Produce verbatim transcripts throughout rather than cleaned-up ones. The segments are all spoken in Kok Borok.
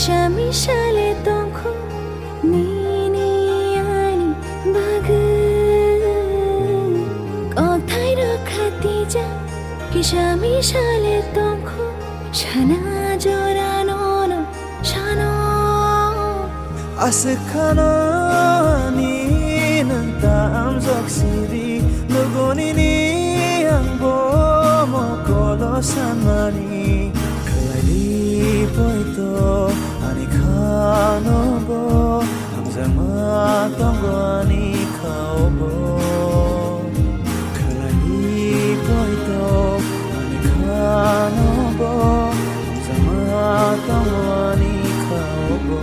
Kisa misa le tongkho nini ani bagwi. Kokthai rok khatijak kisa misa le tongkho sana jora nono sano. Aswk khano ani nwng ta amjok siri, nuguni ni ang bo mokolo sanmani. Khlai di poito ani khano bo, hamjakma tongo ani khao bo. Khlai di poito ani khano bo, hamjakma tongo ani khao bo.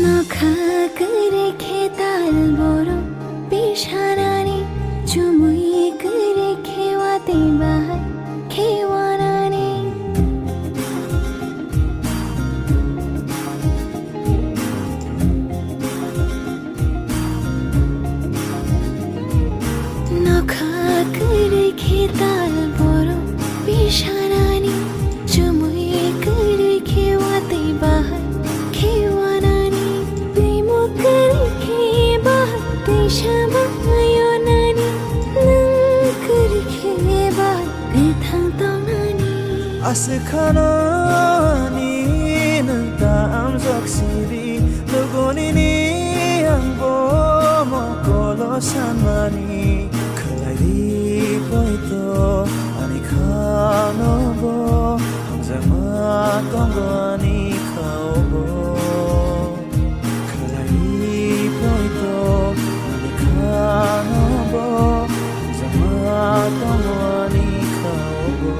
Nokha kwrwi khe tal borok bisanani, chumui kwrwi khe watwi bahai khe wanani. Nokha kwrwi khe tal borok bisanani, chumui kwrwi khe watwi bahai khe wanani, twimuk kwrwi khe bahai twisa bayonani, nwng kwrwi khe bahai kwthang tongnani. Aswk khano ani nwng ta amjok siri, nuguni ni ang bo mokolo sanmani. Khlai di poito ani khano bo, hamjakma tongo ani khao bo. Khlai di poito ani khano bo, hamjakma tongo ani khao bo.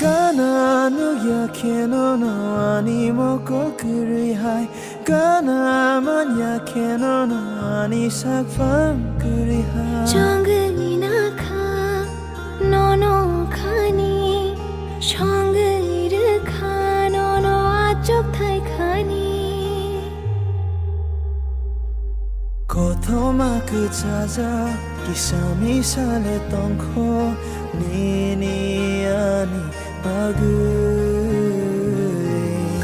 Gana nukya khe nono ani mokol kwrwi hai, gana manya khe nono ani sakphang kwrwi hai. Chongwi nakha nono khani, chongwi rwkha nono achukthai khani. Kothoma kwchajak kisa misa le tongkho nini ani bagwi.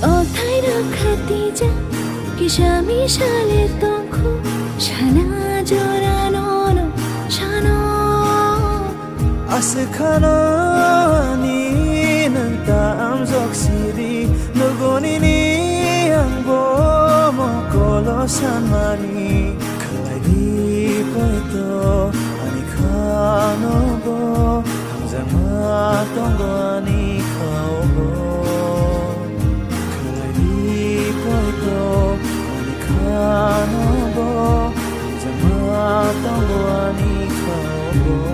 Kokthai rok khatijak kisa misa le tongkho sana jora nono sano. Aswk khano ani nwng ta amjok siri, nuguni ni ang bo mokolo sanmani. Khlai di poito ani khano bo, hamjakma tongo ani khao bo. Khlai di poito ani khano bo, hamjakma tongo ani khao bo.